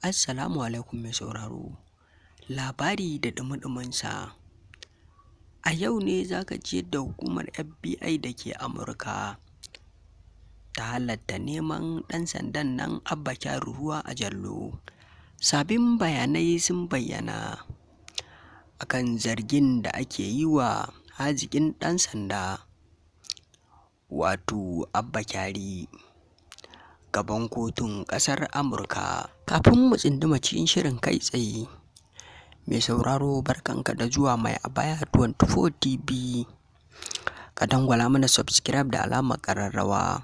Assalamu alaikum mai sauraro. Labari da ɗumi-ɗuminsa. A yau ne za ka ji yadda hukumar FBI da ke Amurka ta halatta neman ɗan sandan nan Abba Kyari ruwa a jallo. Sabbin bayanai sun bayyana a kan zargin da ake yi wa haziƙin ɗan sanda, wato Abba Kyari, gaban kotun ƙasar Amurka. Kafin mu tsunduma cikin shirin kai tsaye, mai sauraro, barkanka da zuwa Mai Abaya 24 TV. Ka dangwala mana subscribe da alamar ƙararrawa.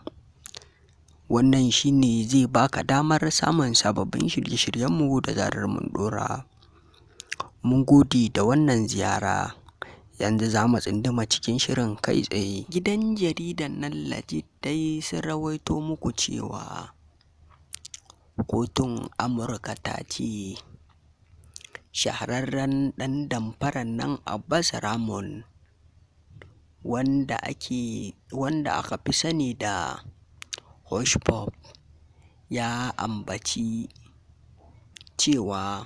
Wannan shi ne zai baka damar samun sababbin shirye-shiryenmu da zarar mun ɗora. Mun gode da wannan ziyara. Yanzu za mu tsunduma cikin shirin kai tsaye. Gidan jaridan nan Legit dai sun rawaito muku cewa kotun Amurka ta ce shahararren ɗan damfaran nan Abbas Ramon, wanda aka fi sani da Hushpuppi, ya ambaci cewa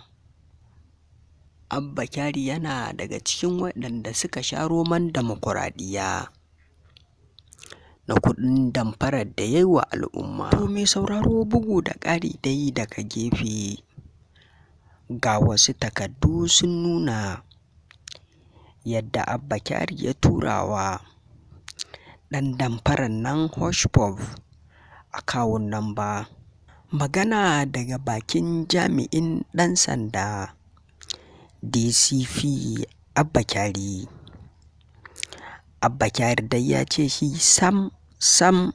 Abba Kyari yana daga cikin waɗanda suka sha romon dimokuraɗiyya na kuɗin damfarar da ya yi wa al'umma. To mai sauraro, bugu da ƙari dai daga gefe ga wasu takardu sun nuna yadda Abba Kyari ya tura wa ɗan damfarar nan Hushpuppi account number. Magana daga bakin jami'in ɗan sanda DCP Abba Kyari. Abba Kyari dai ya ce shi sam sam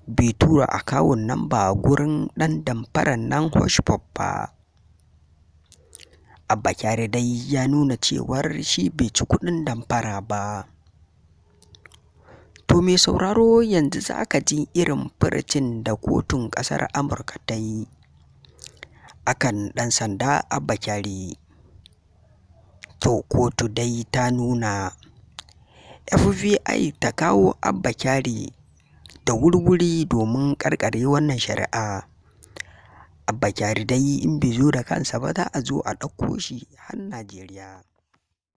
bai tura account number gurin ɗan damfarar nan Hushpuppi ba. Abba Kyari dai ya nuna cewar shi bai ci kuɗin damfara ba. To mai sauraro, yanzu za ka ji irin furucin da kotun ƙasar Amurka ta yi a kan ɗan sanda Abba Kyari. To kotu dai ta nuna FBI ta kawo Abba Kyari da wurwuri domin ƙarƙare wannan shari'a. Abba Kyari dai in bai zo da kansa ba, za a zo a ɗauko shi har Najeriya.